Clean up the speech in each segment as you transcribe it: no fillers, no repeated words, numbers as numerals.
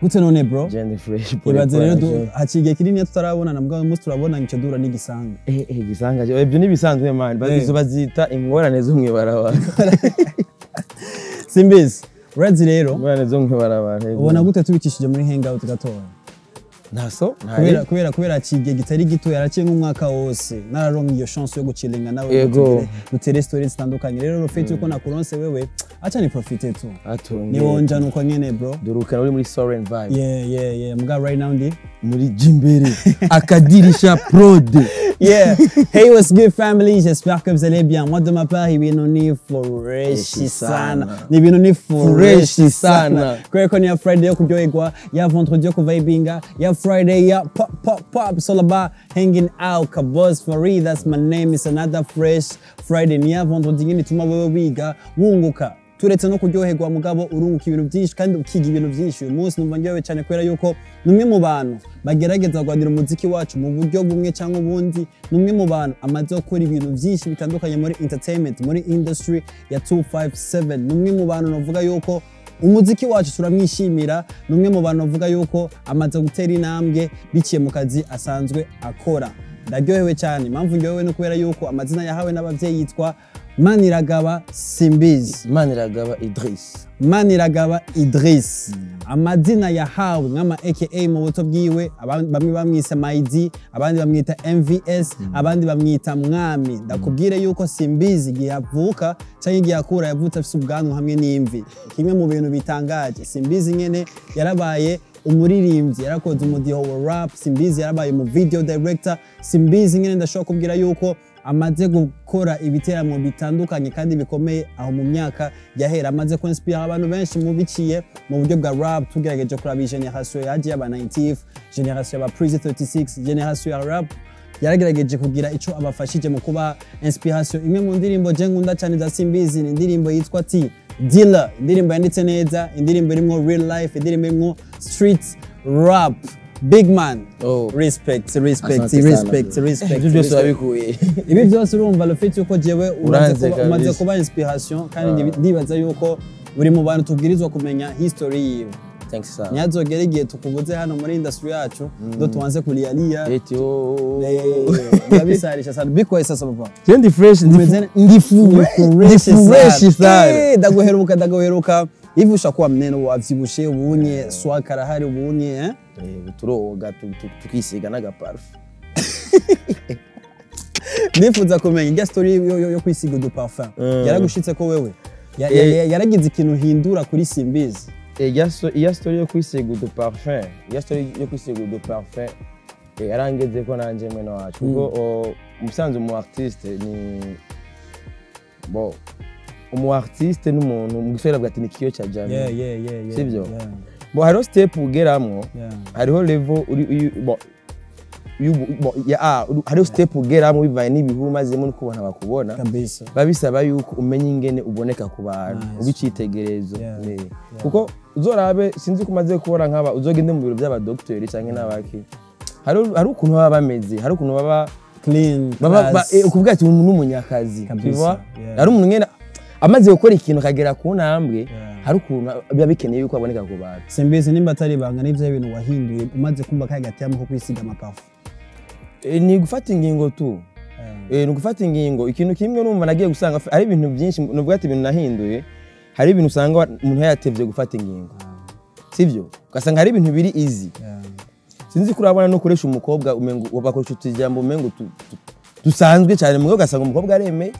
Gute none, bro? Je ndi fresh. Ibaze rero haciye igihe kinini tutarabonana, mugabo uyu munsi turabona ico dura n'igisanga. Gisanga ibyo nibisanzwe, man. Izo bazita ingorane zo mw'ibarabara. Simbizi, urazi rero. Ingorane zo mw'ibarabara. Ubona gute tubicishije muri hangout gatoya? Ntaso. Kubera haciye igihe kitari gito, yaraciye nk'umwaka wose nararonka iyo chance yo guchillinga nawe. Dutere stories zitandukanye. Rero le fait yuko nakuronse wewe, acha ni profite tu. Atunge. Niwonja nuko nyene, bro. Durukana uri muri Soren vibe. Yeah, mugabo right now ndi muri Jimbere akadirisha prod. Yeah. Hey, what's good, family? J'espère que vous allez bien. Moi, de ma part, ibintu ni fresh sana. Ni ibintu ni fresh Fresh sana. Sana. Kubera ko ni ya Friday yo kuryoherwa, ya vendredi yo kuvibinga, ya Friday ya pop pop pop. It's all about hanging out. Kabos Farid, that's my name. It's another fresh Friday. Ni ya vendredi nyine ituma wewe wiga, wunguka. Turetse no kuryoherwa, mugabo urunguka ibintu byinshi kandi ukiga ibintu byinshi. Uyu munsi numva ndyohewe cyane kubera yuko ni umwe mu bantu bagerageza kurwanira umuziki wacu mu buryo bumwe cyangwa ubundi. Ni umwe mu bantu amaze gukora ibintu byinshi bitandukanye muri entertainment, muri industry ya 257. Ni umwe mu bantu navuga yuko umuziki wacu turamwishimira. Ni umwe mu bantu bavuga yuko amaze gutera intambwe biciye mu kazi asanzwe akora. Ndaryohewe cyane. Impamvu ndyohewe ni ukubera yuko amazina yahawe n'ababyeyi yitwa Maniragaba Simbizi. Maniragaba Idris. Maniragaba Idris, amazina yahawe nk'ama aka mu buto bwiwe. Bamwe bamwise Maidi, abandi bamwita MVS, abandi bamwita Mwami. Ndakubwire yuko Simbizi igihe avuka cyangwa igihe akura, yavutse afise ubwanwa hamwe n'imvi, kimwe mu bintu bitangaje. Simbizi nyene yarabaye umuririmbyi, yarakoze umudiho wa rap. Simbizi yarabaye mu video director. Simbizi nyene ndashobora kubwira yuko amaze gukora ibiteramo bitandukanye kandi bikomeye aho mu myaka yahera. Amaze kuinspira abantu benshi mu biciye mu buryo bwa rap. Tugerageje kuraba iyi generation yagiye aba 90, generation y'aba Prezi 36, generation ya rap, yaragerageje kugira ico abafashije mu kuba inspiration. Imwe mu ndirimbo je nkunda cyane za Simbizi ni indirimbo yitwa T Dealer, indirimbo yanditse neza, indirimbo irimwo real life, indirimbo irimwo street rap. Big man. Oh. Respect, respect. Asante sana, Respect. bro. Respect. Ibyo byose Respect. wabikuye? Ibi byose, urumva le fait yuko jewe umaze Uranze kuba, umaze kabisa. kuba inspiration, kandi ndibaza yuko buri mu bantu tubwirizwa kumenya history yiwe. Thanks sana. Ntihazogere igihe tukubuze hano muri industry yacu ndo tubanze kulialia. Eti oh. Ndabisarisha sana. Bikoye sasa, papa? Je ndi fresh, ndi ndi fresh, ndi fresh sana. Ndaguheruka, ndaguheruka hivi ushakuwa mnene, wavyibushe ubunye, swag karahari ubunye, eh? Eh, turoga tukisiga n'agaparufe. Ndifuza kumenya irya story yo kwisiga uduparfum. Yaragushitse ko wewe yaragize ikintu hindura kuri Simbizi? Iya story yo kwisiga uduparfum, iya story yo kwisiga uduparfum yarangeze ko nanje mwene wacu, kuko umusanzu umu artiste ni bo, umu artiste n'umuntu mu Giswahili bavuga ati ni kioo cha jamii. Sivyo? Yeah. Bo hariho step ugeramwo, hariho level uri bo bon, ya hariho step ugeramwo bivanye n'ibihu umazemo n'ukubona bakubona. Biba bisaba yuko umenya ingene uboneka ku bantu, uba icitegererezo. Kuko uzorabe, sinzi ko umaze kubona nk'aba, uzogende mu biro by'abadokiteri cyangwa n'abaki, hari ukuntu baba bameze, hari ukuntu baba Clean, baba class. Ukuvuga ati uyu ni umunyakazi. Tu vois? Hari umuntu ngene amaze gukora ikintu akagera ku ntambwe, hari ukuntu biba bikeneye yuko aboneka ku bantu. Simbizi, nimba atari ibanga, n'ivyo bintu wahinduye umaze kumva kaya gatiyamo ko kwisiga amapafu? Ni gufata ingingo tu. Ni ugufata ingingo. Ikintu kimwe numva nagiye gusanga ari ibintu byinshi, nuvuga ati ibintu nahinduye, hari ibintu usanga umuntu yatevye gufata ingingo, sivyo? Ugasanga hari ibintu biri easy. Sinzi ko urabona no kuresha umukobwa, umengo bakoresha utujambo umengo dusanzwe cyane, mugabo ugasanga umukobwa aremeye.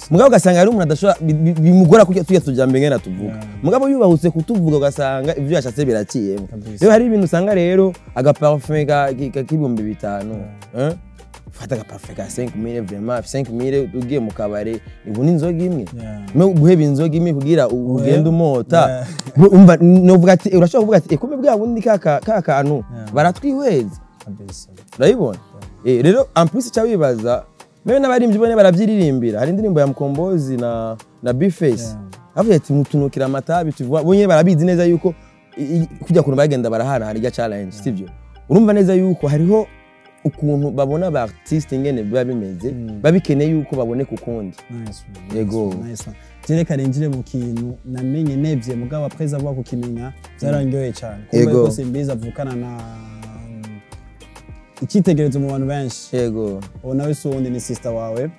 Mugabo ugasanga hari umuntu adashobora bimugora kurya tujya tujambo ngena tuvuga. Mugabo yubahutse kutuvuga, ugasanga ibyo yashatse biraciyemo. Rero hari ibintu usanga rero agaparfum ka 5000, eh? Fata agaparfum ka 5000, vraiment 5000 ugiye mu kabare ibona inzoga imwe. Me guheba inzoga imwe kugira ugende umota. Umva novuga ati urashobora kuvuga ati kumbe bwa bundi ka kantu baratwihweza. Urabibona? Rero en plus cya wibaza mewe n'abarimvyi bone baravyiririmbira. Hari indirimbo ya Mkombozi na Bface, avuga ati mutunukira amatabi tuvuga bonye barabizi neza yuko kujya kuntu bagenda barahana hari irya challenge, sivyo? Urumva neza yuko hariho ukuntu babona aba artiste ingene biba bimeze, babikeneye yuko baboneka ukundi. Nice one, Yego. nice one, nice one. Reka ninjire mu kintu namenye nevye, mugabo après avoir kukimenya byarangyoye cyane, kumva yuko Simbizi avukana na icyitegererezo mu bantu benshi. Uwo nawe si uwundi, ni sister wawe,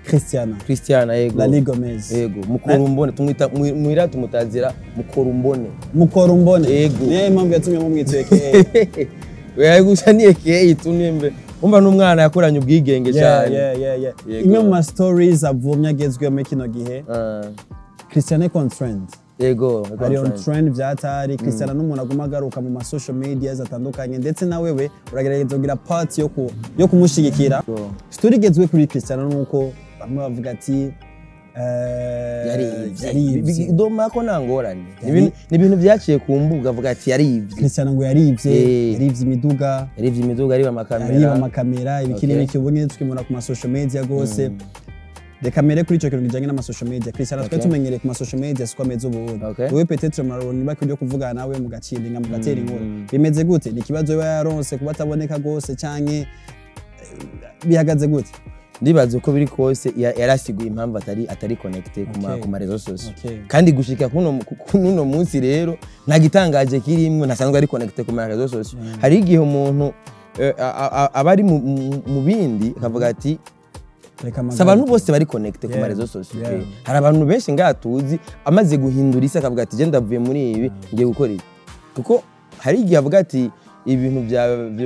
Christiana. Christiana, yego. Lali Gomez. Yego, Mukorumbone tumwita, mwira tumutazira Mukorumbone. Mukorumbone. Yego. Niyo mpamvu yatumye mumwita AKA. Oya, gusa ni AKA tunembe umva n'umwana yakoranye ubwigenge cyane. Yego. Imwe mu ma stories avumye agezweho muri kino gihe, Christiana on trend. Ari on trend vyatari. Christiana n'umuntu aguma agaruka mu ma social media atandukanye, ndetse na wewe uragerageza kugira part yo kumushigikira. Story igezwe kuri Christiana nuko bamwe bavuga ati yarivye. Yarivye. Doma ko nta ngorane. Ni ibintu byaciye ku mbuga, avuga ati yarivye. Christiana ngo yarivye, yarivye imiduga. Yarivye imiduga, ariba amakamera. Ariba amakamera, ibiki n'ibiki. Ubu nyine tukimubona ku ma social media gose. Reka mere kuri ico kintu kijanye n'ama social media. Christiana twe tumenyereye ku ma social media siko ameze ubu. Wewe peut-être murarona niba kujya kuvugana nawe mugaciringa, mugatera inkuru. Bimeze gute? Ni ikibazo yoba yaronse kuba ataboneka gose, canke bihagaze gute? Ndibaza uko biri kose yarasiguye impamvu atari connecté ku ma ku ma réseaux sociaux. Kandi gushika kuno munsi rero nta gitangaje kirimwo, ntasanzwe ari connecté ku ma réseaux sociaux. Hari igihe umuntu aba ari mu bindi akavuga ati reka si abantu bose bari connecté ku ma réseaux sociaux. Hari abantu benshi ngaha tuzi amaze guhindura isi akavuga ati je ndavuye muri ibi, ngiye gukora ibi, kuko hari igihe avuga ati ibintu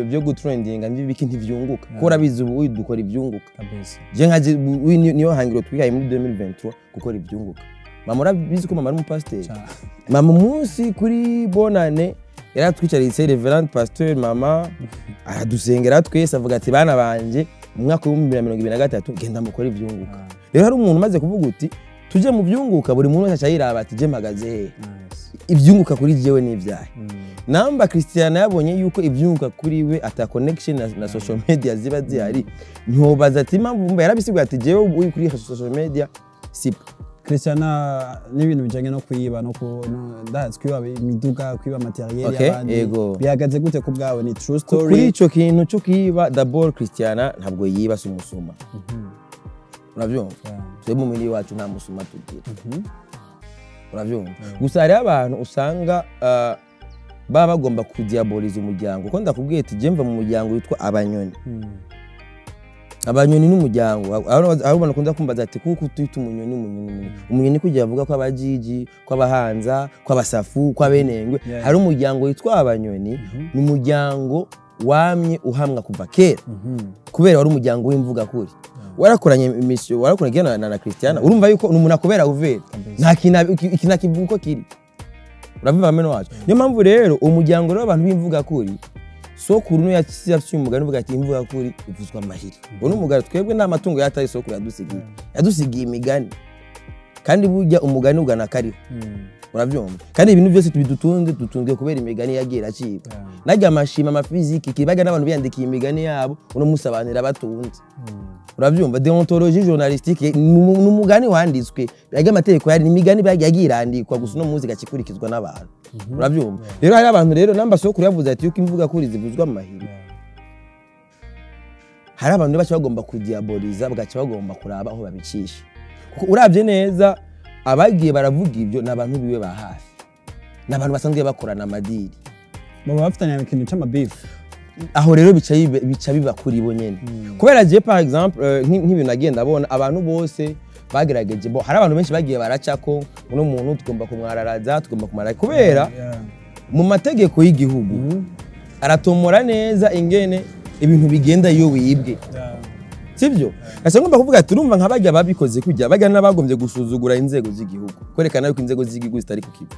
byo gutrendinga n'ibiki ntivyunguka, kuko urabizi ubu dukora ivyunguka. Je nka niyo hangiro twihaye muri 2023, gukora ivyunguka. Mama, urabizi ko mama ari umupasiteri. Mama umunsi kuri bonane yaratwicaritse, révérend pasteur mama aradusengera twese, avuga ati bana banje, mu mwaka w'2023 genda mukore ivyunguka. Rero hari umuntu umaze kuvuga uti tuje mu byunguka, buri muntu wese aca yiraba ati je mpagaze hehe? Ibyunguka kuri jewe n'ibyahe? Namba Christiana yabonye yuko ibyunguka kuri we ata connection na social media ziba zihari, ntiwobaza ati impamvu mba yarabisiguye ati jewe uri kuri social media sipo. Christiana n'ibintu bijanye no kwiba no ku ndazi kwiba imiduga, kwiba matériel y'abandi. Bihagaze gute ku bwawe? Ni true story? Kuri ico kintu cyo kwiba, d'abord Christiana ntabwo yiba, si umusuma. Uravyumva? Twebwe mu mubiri wacu nta musuma tugira. Uravyumva? Gusa hariho abantu usanga baba bagomba kudiaboliza umuryango, kuko ndakubwiye ati je mva mu muryango witwa Abanyoni. Abanyoni n'umuryango aho ubona ukunda kumbaza ati kuko utwita umunyoni, umunyoni, umunyoni, umunyoni, kugira bavuga ko abajiji, ko abahanza, ko abasafu, ko abenengwe. Hari umuryango witwa Abanyoni, ni umuryango wamye uhamwa kuva kera, kubera wari umuryango w'imvugakuri, warakoranye mission, warakoranye na Christiana. Urumva yuko ni umuntu akubera uvera, nta kintu ikintu akivuga uko kiri, urabiva meno wacu. Niyo mpamvu rero umuryango rero abantu b'imvugakuri, sokuru niyo yaciye umugani uvuga ati imvugakuri ivuzwa amahiri. Uwo ni umugani. Twebwe nta matungo yataye sokuru yadusigiye, yadusigiye imigani, kandi burya umugani ugana kariho. Urabyumva? Kandi ibintu byose tubidutunze, dutunzwe kubera imigani yagiye iracibwa. Najya amashima amafiziki kibaga n'abantu biyandikiye imigani yabo, uno munsi abantu irabatunze. Urabyumva? Déontologie journalistique ni umugani wanditswe, yaga amategeko yari imigani yagiye irandikwa, gusa uno munsi igacikurikizwa n'abantu. Urabyumva? Rero hari abantu rero namba sokuru yavuze ati yuko imvuga kuri zivuzwa amahiri, hari abantu baca bagomba kudiaboliza, bagaca bagomba kuraba aho babicisha, kuko urabye neza abagiye baravuga ibyo ni abantu biwe ba hafi, ni abantu basanzwe bakorana amadiri. Baba bafitanye ikintu c'amabifu. Aho rero bica biba kuri bo nyene, kubera je par exemple nk'ibintu nagiye ndabona abantu bose bagerageje bo, hari abantu benshi bagiye baracako uno muntu tugomba kumwararaza, tugomba kumara, kubera mu mategeko y'igihugu aratomora neza ingene ibintu bigenda iyo wibwe. Sibyo? Ese ngomba kuvuga ati urumva nka bajya babikoze kujya bajya n'abagombye gusuzugura inzego z'igihugu, kwerekana yuko inzego z'igihugu zitari ku kigo.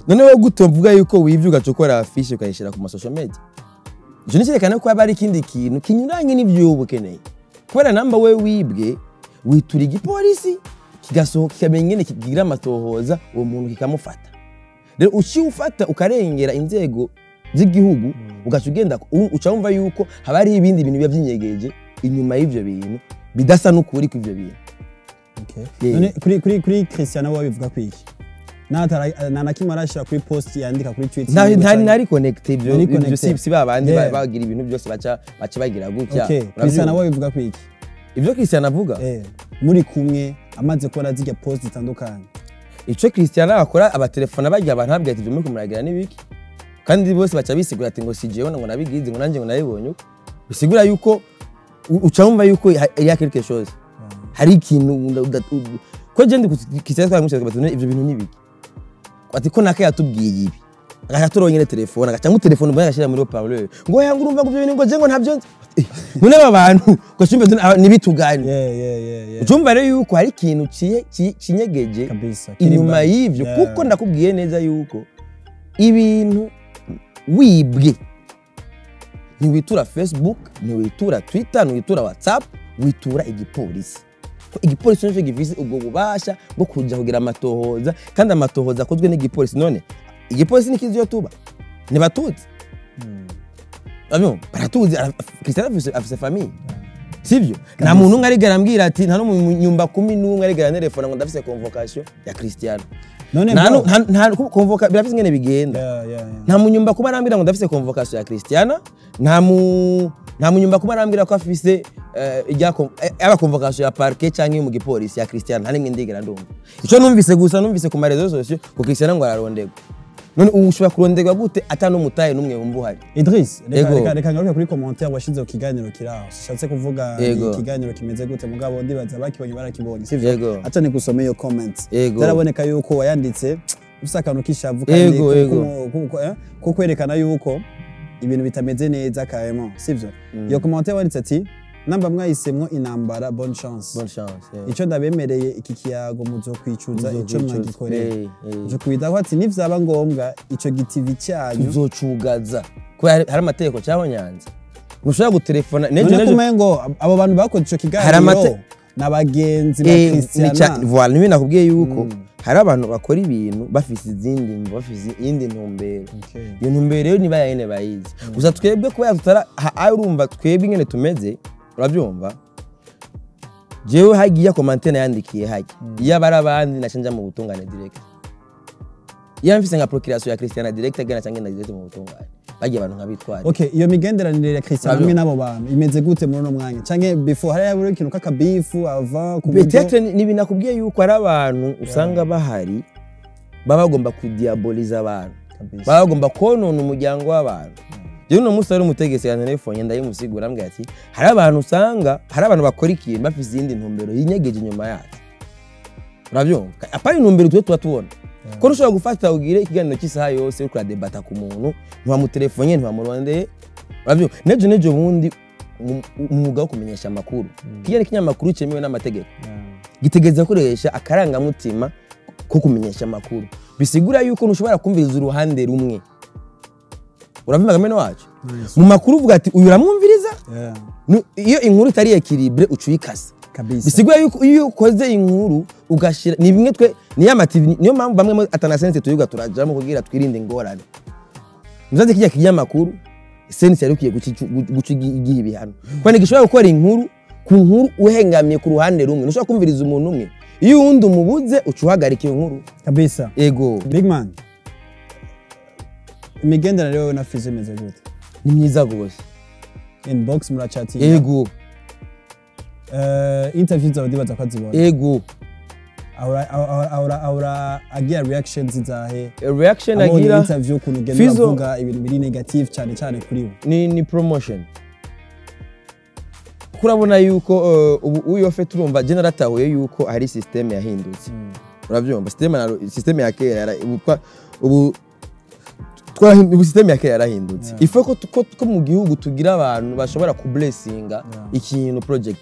None wowe gute uvuga yuko wibye ugaca ukora affiche ukayishyira ku ma social media? Icyo ni cyerekana ko haba hari ikindi kintu kinyuranye n'ibyo uba ukeneye, kubera namba we wibwe witura igipolisi kigasohoka, kikamenya ingene kigira amatohoza, uwo muntu kikamufata. Rero uciye ufata ukarengera inzego z'igihugu, ugaca ugenda uca wumva yuko haba hariho ibindi bintu biba byinyegeje inyuma y'ivyo bintu bidasa n'ukuri kw'ivyo bintu. None kuri Christiana wowe bivuga kwiki? Nta na kimwe arashira kuri post yandika kuri Twitter? Ntari connecté ibyo. Ntari ibyo connecté. Si ba bandi bagira ibintu byose baca bagira gutya. Okay. Urabyumva? Christiana wowe bivuga kwiki? Ivyo Christian avuga? Muri kumwe, amaze kubona zirya post zitandukanye. Ico Christian akora, abatelefona barya abantu, ababwira ati: "Ivyo muriko muragira n'ibiki?" Kandi bose baca bisigura ati ngo si jewe ngo nabigize, ngo nanjye ngo nabibonye uko. Bisigura yuko uca wumva yuko il y a quelque chose, hari ikintu ko je ndi Christian twaramushatse bati: "None ivyo bintu n'ibiki?" Ati ko naka yatubwiye ibi, agaca turonyene telefone, agaca mu telefone mbona agashyira muri haut-parleur ngo ya ngo urumva ngo ivyo bintu ngo je ngo ntabyo nzi. None aba bantu ngo cyumve nibitugane. Ucumva rero yuko hari ikintu kinyegeje inyuma y'ivyo, kuko ndakubwiye neza yuko ibintu wibwe ntiwitura Facebook, ntiwitura Twitter, ntiwitura WhatsApp, witura igipolisi. Ko igipolisi nicyo gifise ubwo bubasha bwo kuja kugira amatohoza, kandi amatohoza akozwe n'igipolisi. None igipolisi nikizi iyo tuba ntibatuzi? Urabyumva? Baratuzi. Christian afise famille, sivyo? Nta muntu umwe arigera ambwira ati, nta n'umunyumba kumi n'umwe arigera antelefona ngo ndafise convocation ya Cristiano. None Nta bro, nta convoca birafise ingene bigenda. Nta munyumba kuba arambwira ngo ndafise convocation ya Cristiano, nta munyumba kuba arambwira ko afise aba convocation ya parquet canke mu gipolisi ya Cristiano. Nta nimwe ndigera ndumva. Ico numvise gusa, numvise ku ma réseaux sociaux ko Cristiano ngo ararondegwa. None ubu ushobora kurondegwa gute ata n'umutahe n'umwe wumva uhari? Idris, reka, Ego. reka ngaruke kuri commentaire washize ku kiganiro kiraho. Sishatse kuvuga ni ikiganiro kimeze gute, mugabo ndibaza bakibonye barakibonye, sivyo? Yego. Aca nikusomeye iyo comment. Yego. Byaraboneka yuko wayanditse ufise akantu k'ishavu kandi Yego. ko kwerekana yuko ibintu bitameze neza carrément, sivyo? Iyo commentaire wanditse ati: "Namba mwahisemwo intambara, bonne chance." Bonne chance, yeah. "Icyo ndabemereye, iki kiyago muzokwicuza ico Muzokwicuza. mwagikoreye." Eh. Uco kwitaho ati nivyaba ngombwa ico gitivi cyanyu Tuzocugaza kubera hari amategeko cyabonyanze, ntushobora gutelefona nejo None nejo. kumengo abo bantu bakoze ico Hari kiganiro n'abagenzi ba Christiana. Voilà, nibi nakubwiye yuko hari abantu bakora ibintu bafise izindi mvo, bafise iyindi ntumbero. Iyo ntumbero rero niba yayene bayizi gusa. Twebwe kubera tutara urumva twebwe ingene tumeze, urabyumva, jewe hagiye commentaire yandikiye hajya, iyo abari abandi naca nja mu butungane direct. Iyo mfise nka procuration ya Christiana direct agana cyangwa ngenda direct mu butungane, bagiye abantu nkabitwara. Okay, iyo migenderanire ya Christian hamwe n'abo bantu imeze gute muri uno mwanya, canke before hari yaburi ikintu k'akabifu ava ku buryo? Peut-être ni binakubwiye yuko hari abantu usanga bahari baba bagomba kudiaboliza abantu, baba bagomba konona umuryango w'abantu. Rero uno munsi ari umutegetsi ya telefone, ndayimusigura, ambwira ati hari abantu usanga hari abantu bakora ikintu bafise iyindi ntumbero yinyegeje inyuma yacu, urabyumva? Apana intumbero twe tuba tubona ko ushobora gufata ugire ikiganiro cy'isaha yose uriko uradebata ku muntu ntiwamutelefone, ntiwamurondeye, urabyumva? Nejo bundi umwuga wo kumenyesha amakuru, kiya ni ikinyamakuru cyemewe n'amategeko, gitegereza gukoresha akarangamutima ko kumenyesha amakuru. Bisigura yuko ntushobora kumviriza uruhande rumwe, uravyumva mwene wacu? Nice. Mu makuru uvuga ati uyu uramwumviriza. Iyo inkuru itari équilibrée uca uyikasa. Bisigura yuko iyo ukoze inkuru ugashira ni bimwe twe niyo ama TV, niyo mpamvu bamwe muri atanasense tuyuga turajamo kugira twirinde ingorane. Muzaze kijya kinyamakuru sense yari ukwiye guca igiha ibihano kuko ntigishobora gukora inkuru ku nkuru uhengamiye ku ruhande rumwe. Ntushobora kumviriza umuntu umwe, iyo uwundi umubuze uca uhagarika iyo nkuru. Ego. Big man, imigenderanire wowe na Fizzo imeze gute? Ni myiza rwose. Inbox murachatinga? Ego. Interview zawe ndibaza ko azibona? Ego. Ahora agira reactions zahe? Reaction abonye agira interview, ukuntu ugenda uravuga ibintu biri negative cyane cyane kuri we? Ni promotion, kuko urabona yuko ubu uyo fe turumva je naratahuye yuko hari système yahindutse, urabyumva? Système ya kera ubu système ya kera yarahindutse. Yeah. Il faut ko mu gihugu tugira abantu bashobora kublessinga ikintu, project.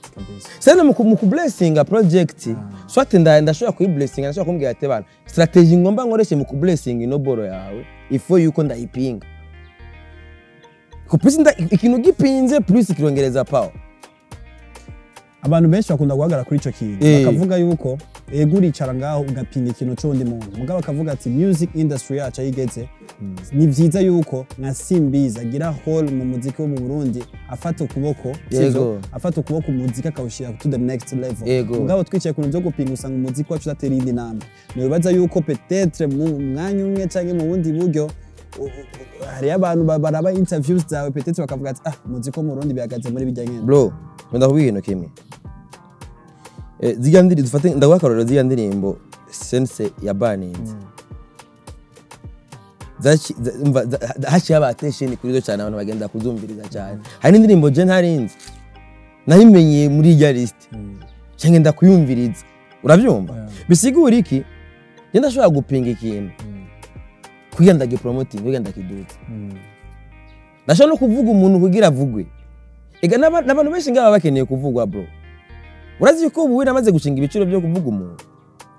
Sasa mu kublessinga project, soit ndashobora kuyiblessinga, ndashobora kumbwira ati: "Bana, strategy ngomba nkoreshe mu kublessinga ino boro yawe, il faut yuko ndayipinga." Ko plus ikintu gipinze, plus kirongereza power. Abantu benshi bakunda guhagarara kuri ico kintu, bakavuga yuko ego uricara ngaho ugapinga ikintu c'uwundi muntu, mugabo bakavuga ati music industry yacu aho igeze, ni vyiza yuko nka Simbizi agira role mu muziki wo mu Burundi, afata ukuboko, sivyo? Yego. Afata ukuboko umuziki akawushira to the next level. Yego. Mugabo twicaye ku bintu vyo gupinga, usanga umuziki wacu udatera iyindi ntambwe. Nibaza yuko peut-être mu mwanya umwe canke mu bundi buryo hariyo abantu baraba interviews zawe, peut-être bakavuga ati: "Ah, umuziki wo mu Burundi bihagaze muri bijya nyene." Bro, ndakubwira ikintu kimwe. Zirya ndirimbo, dufate, ndaguha akarorero, zirya ndirimbo sense ya baninze umva, haciye haba attention kuri zo cyane, abantu bagenda kuzumviriza cyane. Hari n'indirimbo je ntarinzi, nayimenyeye muri irya list, nca ngenda kuyumviriza, urabyumva? Yeah. Bisigura iki? Njye ndashobora gupinga ikintu kugira ndagipromoting, kugira ndakiduza. Ndashobora no kuvuga umuntu kugira avugwe. Ega n'abantu benshi ngaba bakeneye kuvugwa, bro. Urazi ko ubu namaze gushinga ibiciro byo kuvuga umuntu?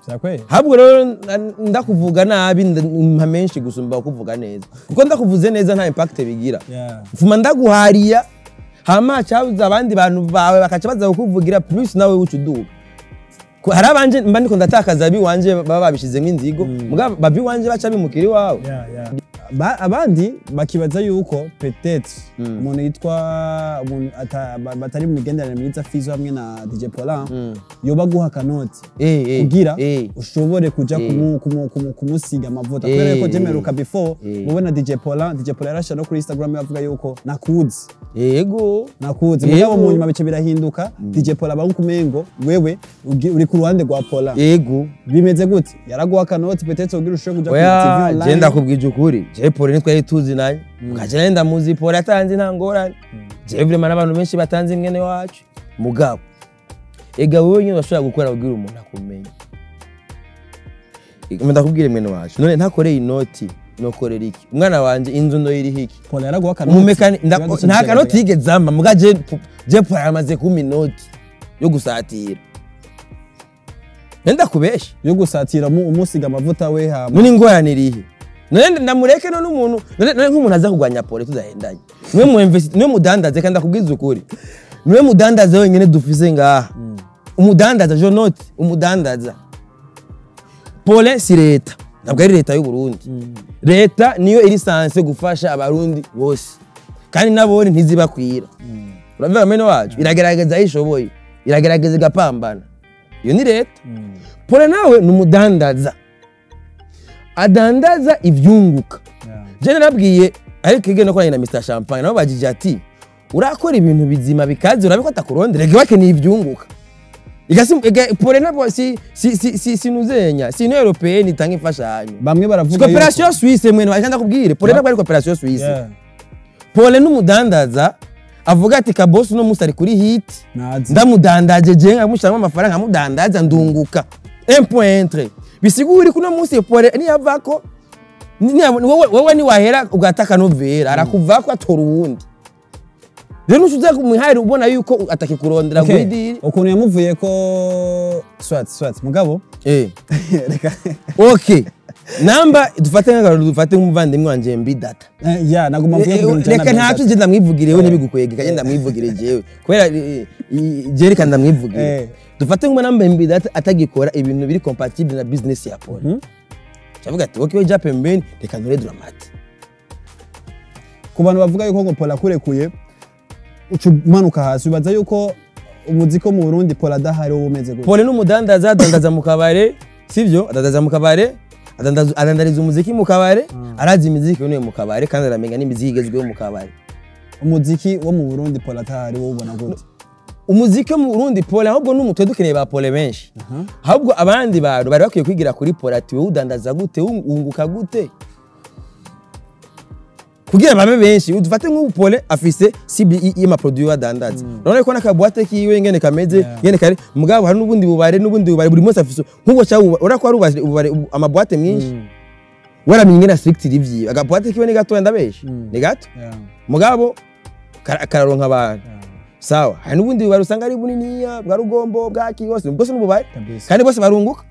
Vyakweli? Ahubwo rero ndakuvuga nabi mpa menshi gusumba kuvuga neza, kuko ndakuvuze neza nta impact bigira. Mfuma ndaguhariya, hama cabuze abandi bantu bawe bakaca baza kukuvugira, plus nawe uca uduga. Hari abanje mba ndiko ndatakaza abiwanje baba babishizemo inzigo, mugabo bavi iwanje baca bimukira iwawe. Yeah. Abandi bakibaza yuko peut-être umuntu yitwa umuntu batari mu migenderanire myiza, Fizo hamwe na DJ Paulin, yoba guha akanoti kugira ushobore kuja kumusiga amavuta, kubera yuko jemeruka before mubona DJ Paulin, DJ Paulin yarashira no kuri Instagram avuga yuko nakuzi, nakuzi. Mugabo mu nyuma bice birahinduka, DJ Paulin aba nkumengo wewe uri ku ruhande rwa Paulin. Bimeze gute? Yaraguha akanoti peut-être kugira ushobore kuja kuri TV Oya, online? je ndakubwije ukuri, je Paul ntitwari tuzi naye, ukaja nari ndamuzi. Paul atanzi nta ngorane, je vraiment n'abantu benshi batanzi mwene wacu. Mugabo ega wowe nyine urashobora gukora kugira umuntu akumenya. Ndakubwire mwene wacu, none ntakoreye inoti nokorera iki umwana wanje? Inzu ndoyiriho iki? Paulin yaraguha akanoti? Umumekani Ikibazo nta cyo kanoti yigeze ampa, muga je Paul amaze kumpa inoti yo gusatira. Nenda kubesha? Yo gusatira umusiga amavuta we hama. None ingorane irihe? None ndamureke? None umuntu, none nk'umuntu aza kurwanya Paul tudahendanye, niwe mu invest, niwe mudandaze. Kandi ndakubwiza ukuri, niwe mudandaze wenyine dufise ngaha, umudandaza je note, umudandaza. Paul si leta, ntabwo ari leta y'u Burundi. Leta niyo iri censée gufasha abarundi bose, kandi nabone ntizibakwira, uravuga mene wacu. Iragerageza aho ishoboye, iragerageza igapambana, iyo ni leta. Paul nawe ni umudandaza, adandaza ivyunguka. Je narabwiye, ariko igenda koranye na Mr Champagne, nabo bagije ati urakora ibintu bizima bikaze, urabiko atakurondera, ega bakeneye ivyunguka. Igasi ega Paul nabo si nuzenya, si Union Européenne itanga imfashanyo. Bamwe baravuga Coopération Suisse, mwene waje, ndakubwire, Paul ntabwo ari Coopération Suisse. Paul n'umudandaza avuga ati Kabosi uno musi ari kuri hit, nazi ndamudandaje je nkamushyiramo amafaranga, nkamudandaza ndunguka 1.3. Bisigura kuno munsi Paul niyavako wowe niwahera ugataka novera, arakuvako atora uwundi. Rero ntuza kumuhari ubona yuko atakikurondera. Okay. Gwidiri. Ukuntu yamuvuye ko swat swat, mugabo reka. Okay, namba dufate nk'akarorero, dufate nk'umuvandimwe wanje MB Data. Ya, naguma mvuye ku bintu Reka bijana na ntacyo, nje ndamwivugire we, ntibigukwege, kanje ndamwivugire jewe, kubera je reka ndamwivugire. Dufate nk'umu namba MB Data atagikora ibintu biri compatible na business ya Paul, cavuga ati okay, ja pembeni, reka ntore Dramati. Ku bantu bavuga yuko ngo Paul akurekuye uca umanuka hasi, ubaza yuko umuziki wo mu Burundi Paul adahari wowe umeze gute? Paul n'umudandaza, adandaza mu kabare, sivyo? Adandaza mu kabare, adandariza umuziki mu kabare. Arazi imiziki yo mu kabare, kandi aramenya n'imiziki igezweho mu kabare. Umuziki wo mu Burundi Paul adahari wowe ubona gute? Umuziki wo mu Burundi Paul ahubwo n'umutwe, dukeneye ba Paul benshi. Ahubwo abandi bantu bari bakwiye kwigira kuri Paul ati wowe udandaza gute, wunguka gute, kugira babe benshi. Dufate nk'ubu Paul afise cible y'amaproduit adandaza, urabona ko n'akaboîte kiwe ngene kameze, ngene kare. Mugabo hari n'ubundi bubare, n'ubundi bubare, buri munsi afise nk'ubwo cyangwa urabona ko hari ububare amaboîte myinshi, waramenye ingene structure ivyiwe. Akaboîte kiwe ni gatoya, ndabeshe? Ni gato, mugabo kararonka abantu. Sawa, hari n'ubundi bubare usanga ari buniniya, bwa Rugombo, bwa Kiyose, bwose n'ububare. Kandi bose barunguka,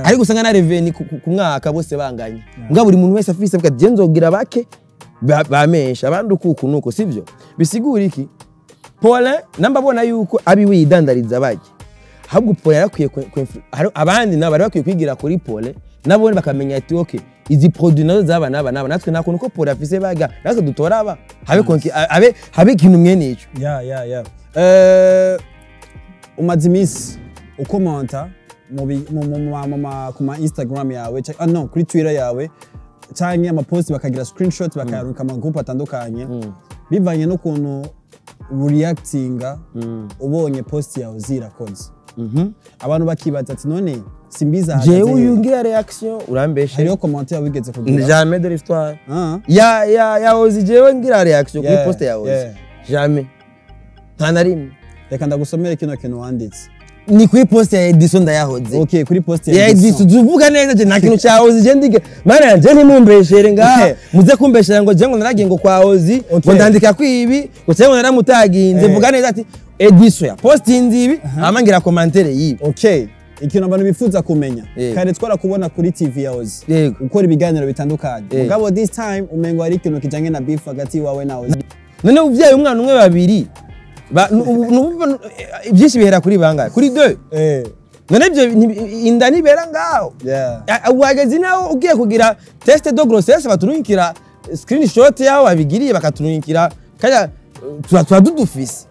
ariko usanga na revenu ku mwaka bose banganye. Mugabo buri muntu wese afise avuga ati je nzogira bake bamesha abandi ukuku nuko, sivyo? Bisigura iki? Paulin namba abona yuko abiwe yidandariza bajye, ahubwo Paul yarakwiye abandi nabo bari bakwiye kwigira kuri Paul, nabo bakamenya ati okay, izi produit nazo zaba naba naba, natwe nta kuntu ko Paul afise baga, natwe dutora aba habe konki abe habe ikintu mwene ico. Ya, umaze iminsi ukomanta mu bi- mu- mu- mu- mu- ma- ku ma Instagram yawe ah, no, kuri Twitter yawe canke amaposti, bakagira screenshot bakayarungika mu magroupe atandukanye, bivanye n'ukuntu reactinga ubonye post yawe zirakoze. Abantu bakibaza ati: "None Simbizi ahagaze Jewe he?" uyu ngira réaction, urambeshe. Hariho commentaire wigeze kugira. Jamais de l'histoire. Ah. Ya Ozi, jewe ngira réaction kuri post ya Ozi? Jamais, nta na rimwe. Reka ndagusomere kino kintu wanditse. Ni kuri post ya Edison ndayahoze. Okay, kuri post Ya Edison tuvuga neza. Je nta kintu cya Ozi je ndige. Mana yanje, ntimumbeshere ngaha. Muze kumbeshere ngo je ngo naragiye ngo kwa Ozi, ngo ndandika ko ibi, ngo cyangwa naramutaginze. Vuga neza ati Edison ya postinze ibi, hama ngira commentaire yibi. Okay, ikintu abantu bifuza kumenya, kare twarakubona kuri TV ya Ozi ukora ibiganiro bitandukanye, mugabo this time umengo hari ikintu kijanye na beef hagati wawe na Ozi. None uvyaye umwana umwe, babiri, byinshi bihera kuri bangahe? Kuri deux. None ibyo inda nibera ngaho? Wageze nawe ugiye kugira test de grossesse, baturungikira screenshot yaho babigiriye, bakaturungikira kaya tuba dudufise.